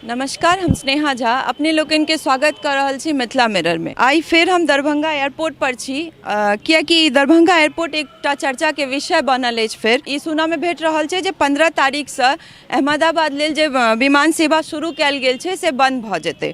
नमस्कार, हम स्नेहा झा अपने लोकनिके स्वागत कऽ रहल छी मिथिला मिररमे। आइ फेर हम दरभंगा एयरपोर्ट पर छी, कियाकि दरभंगा एयरपोर्ट एकटा चर्चाके विषय बनल अछि। फेर ई सुनऽमे भेट रहल छै जे 15 तारीखसँ अहमदाबाद लेल जे विमान सेवा शुरू कयल गेल छै से बंद भऽ जेतै,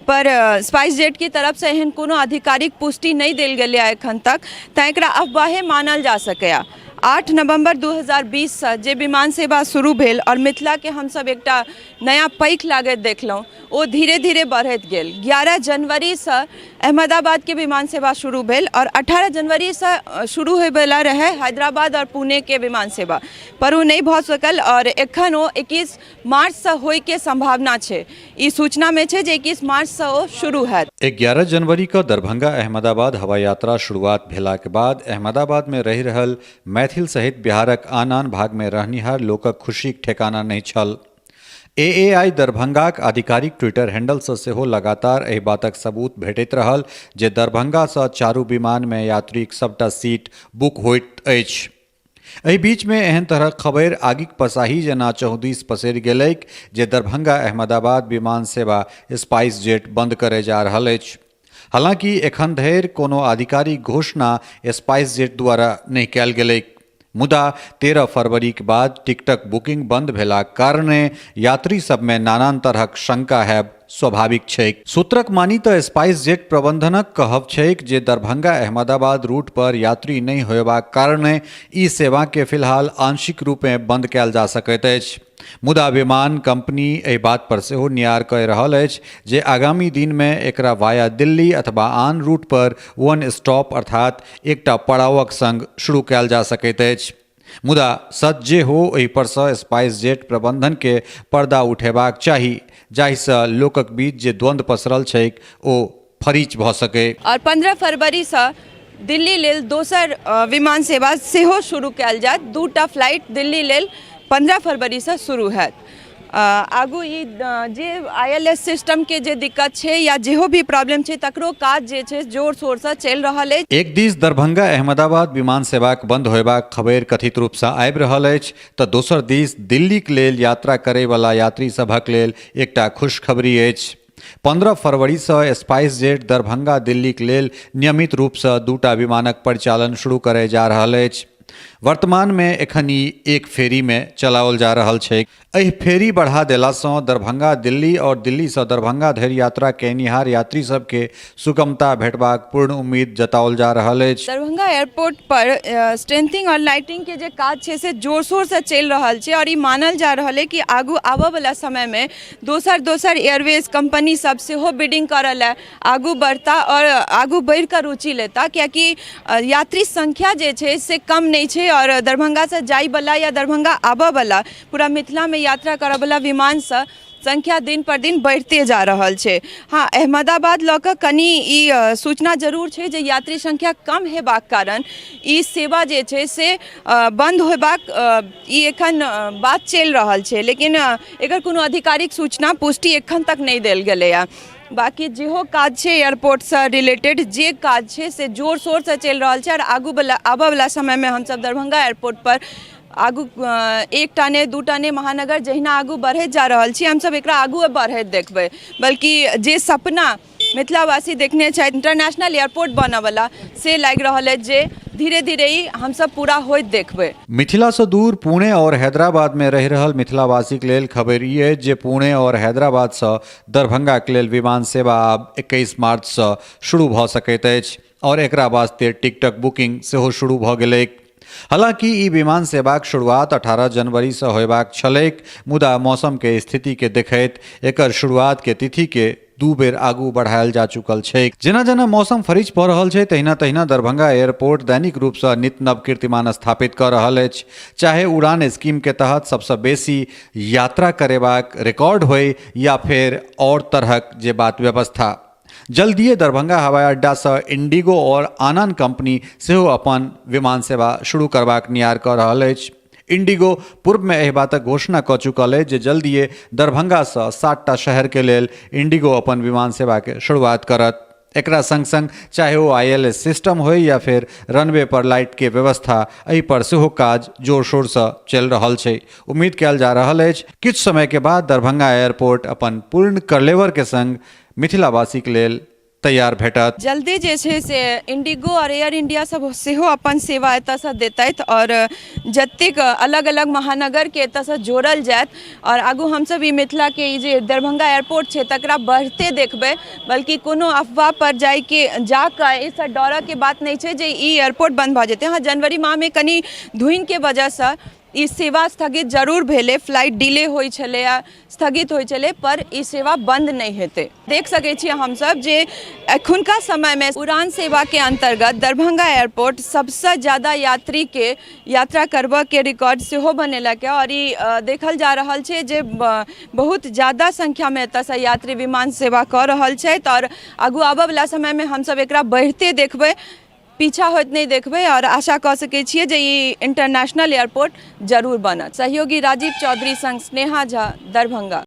पर स्पाइस जेटके तरफसँ एहन कोनो आधिकारिक पुष्टि नहि देल गेलैए एखन तक, तैँ एकरा अफवाहे मानल जा सकैए। 8 नवम्बर 2020सँ जे विमान सेवा शुरू भेल आओर मिथिलाके हमसब एकटा नया पैख लागैत देखलहुँ, ओ धीरे धीरे बढ़ैत गेल। 11 जनवरीसँ अहमदाबादके विमान सेवा शुरू भेल आओर 18 जनवरीसँ शुरू होइवला रहै हैदराबाद आओर पुणेके विमान सेवा, पर ओ नहि भऽ सकल आओर एखन ओ 21 मार्चसँ होइके सम्भावना छै। ई सूचनामे छै जे 21 मार्चसँ ओ शुरू हैत। 11 जनवरी कऽ दरभंगा अहमदाबाद हवाई यात्रा शुरुआत भेलाक बाद अहमदाबादमे रहि रहल मैथिल सहित बिहारक आन आन भागमे रहनिहार लोकक खुशीक ठेकाना नहि छल। एएआई दरभंगाक आधिकारिक ट्विटर हैंडलसँ सेहो लगातार एहि बातक सबूत भेटैत रहल जे दरभंगासँ चारू विमानमे यात्रीक सभटा सीट बुक होइत अछि। एहि बीचमे एहन तरहक खबरि आगिक पसाही जेना चहुदिस पसरि गेलैक जे दरभंगा अहमदाबाद विमान सेवा स्पाइस जेट बंद करय जा रहल अछि। हालांकि एखन धरि कोनो आधिकारिक घोषणा स्पाइस जेट द्वारा नहि कयल गेलैक। मुदा 13 फरवरीक बाद टिकटक बुकिंग बंद भेलाक कारणे यात्री सभमे नानान तरहक शंका हैब स्वाभाविक छैक। सूत्रक मानी तऽ स्पाइस जेट प्रबंधनक कहब छैक जे दरभंगा अहमदाबाद रूट पर यात्री नहि होयबाक कारणे ई सेवाकेँ फिलहाल आंशिक रूपेँ बंद कयल जा सकैत अछि। मुदा विमान कंपनी एहि बात पर सेहो नियार कय रहल अछि जे आगामी दिन मे एकरा वाया दिल्ली अथवा आन रूट पर वन स्टॉप अर्थात एकटा पड़ावक संग शुरू कयल जा सकैत अछि। मुदा सच जे हो, एहि पर सँ स्पाइस जेट प्रबंधन के पर्दा उठेबाक चाही, जाहि सँ लोकक बीच जे द्वंद्व पसरल छैक ओ फरीच भऽ सकै। आओर 15 फरवरीसँ दिल्ली लेल दोसर विमान सेवा सेहो शुरू कयल जायत। 2टा फ्लाइट दिल्ली लेल 15 फरवरीसँ शुरू हैत। आगू ई जे I L S सिस्टमके जे दिक्कत छै या जेहो भी प्रॉब्लम छै, तकरो काज जे छै जोर शोरसँ चलि रहल अछि। एक दिस दरभंगा अहमदाबाद विमान सेवाक बंद होयबाक खबरि कथित रूपसँ आबि रहल अछि तऽ दोसर दिस दिल्लीक लेल यात्रा करयवला यात्री सभक लेल एकटा खुशखबरी अछि। 15 फरवरीसँ स्पाइस जेट दरभंगा दिल्लीक लेल नियमित रूपसँ 2टा विमानक परिचालन शुरू करय जा रहल अछि। वर्तमानमे एखन ई एक फेरीमे चलाओल जा रहल छैक। एहि फेरी बढ़ा देलासँ दरभंगा दिल्ली आओर दिल्लीसँ दरभंगा धरि यात्रा कयनिहार यात्री सभके सुगमता भेटबाक पूर्ण उम्मीद जताओल जा रहल अछि। दरभंगा एयरपोर्ट पर स्ट्रेंथिंग आओर लाइटिंग के जे काज छै से जोर शोरसँ चलि रहल छै आओर ई मानल जा रहल अइ कि आगू आबऽवला समयमे दोसर दोसर एयरवेज कम्पनी सब सेहो बिडिंग करऽ लए आगू बढ़ता आओर आगू बढ़ि कऽ रुचि लेता, कियाकि यात्री संख्या जे छै से कम नहि छै आओर दरभंगासँ जाइवला या दरभंगा आबऽवला पूरा मिथिलामे यात्रा करऽवला विमानसँ संख्या दिन पर दिन बढ़िते जा रहल छै। हँ, अहमदाबाद लऽ कऽ कनि ई सूचना जरूर छै जे यात्री संख्या कम हेबाक कारण ई सेवा जे छै से बन्द होयबाक ई एखन बात चलि रहल छै, लेकिन एकर कोनो आधिकारिक सूचना पुष्टि एखन तक नहि देल गेलैए। बाँकी जेहो काज छै एयरपोर्टसँ रिलेटेड जे काज छै से जोर शोरसँ चलि रहल छै आओर आगूवला आबऽवला समयमे हमसब दरभंगा एयरपोर्टपर आगू एकटा नहि 2टा नहि महानगर जहिना आगू बढ़ैत जा रहल छी, हमसब एकरा आगू बढ़ैत देखबै। बल्कि जे सपना मिथिलावासी देखने छथि इंटरनेशनल एयरपोर्ट बनऽवला, से लागि रहल अछि जे धीरे धीरे ई हमसब पूरा होइत देखबै। मिथिलासँ दूर पुणे आओर हैदराबादमे रहि रहल मिथिलावासीक लेल खबरि ई अछि जे पुणे आओर हैदराबादसँ दरभंगाक लेल विमान सेवा आब 21 मार्चसँ शुरू भऽ सकैत अछि आओर एकरा वास्ते टिकटक बुकिंग सेहो शुरू भऽ गेलैक। हालांकि ई विमान सेवाक शुरुआत 18 जनवरीसँ होयबाक छलैक, मुदा मौसमके स्थितिके देखैत एकर शुरुआतके तिथिके 2 बेर आगू बढ़ायल जा चुकल छैक। जेना जेना मौसम फरिच भऽ रहल छै तहिना तहिना दरभंगा एयरपोर्ट दैनिक रूपसँ नित नव कीर्तिमान स्थापित कऽ रहल अछि। चाहे उड़ान स्कीमके तहत सबसँ बेसी यात्रा करेबाक रिकॉर्ड होय या फेर आओर तरहक जे बात व्यवस्था। जल्दिए दरभंगा हवाई अड्डासँ इंडिगो आओर आन आन कंपनी सेहो अपन विमान सेवा शुरू करबाक नियार कऽ रहल अछि। इंडिगो पूर्वमे एहि बातक घोषणा कऽ चुकल अछि जे जल्दिए दरभंगासँ 7टा शहरके लेल इंडिगो अपन विमान सेवाके शुरुआत करत। एकरा संग संग चाहे ओ आईएलएस सिस्टम होय या फेर रनवे पर लाइट के व्यवस्था, एहि पर सेहो काज जोर शोर सँ चलि रहल छै। उम्मीद कयल जा रहल अछि किछु समय के बाद दरभंगा एयरपोर्ट अपन पूर्ण कलेवर के संग मिथिलावासी के लेल तैयार भेटत। जल्दी जे छै से इंडिगो आओर एयर इंडिया सब सेहो अपन सेवा एतऽसँ देतथि आओर जतेक अलग अलग महानगरके एतऽसँ जोड़ल जायत आओर आगू हमसब ई मिथिलाके ई जे दरभंगा एयरपोर्ट छै तकरा बढ़ते देखबै, बल्कि कोनो अफवाह पर जाइके जाकऽ एहिसँ डरऽके बात नहि छै जे ई एयरपोर्ट बन्द भऽ जेतै। हँ, जनवरी माहमे कनि धुनिके वजहसँ ई सेवा स्थगित जरूर भेलै, फ्लाइट डिले होइ छलैए, स्थगित होइ छलै, पर ई सेवा बन्द नहि हेतै। देख सकै छियै हमसब जे एखुनका समयमे उड़ान सेवाके अन्तर्गत दरभंगा एयरपोर्ट सबसँ ज्यादा यात्रीके यात्रा करबऽके रिकॉर्ड सेहो बनेलक आओर ई देखल जा रहल छै जे बहुत ज्यादा संख्यामे एतऽसँ यात्री विमान सेवा कऽ रहल छथि आओर आगू आबऽवला समयमे हमसब एकरा बढ़िते देखबै, पीछा होइत नहि देखबै आओर आशा कऽ सकै छियै जे ई इंटरनेशनल एयरपोर्ट जरूर बनत। सहयोगी राजीव चौधरी संग स्नेहा झा, दरभंगा।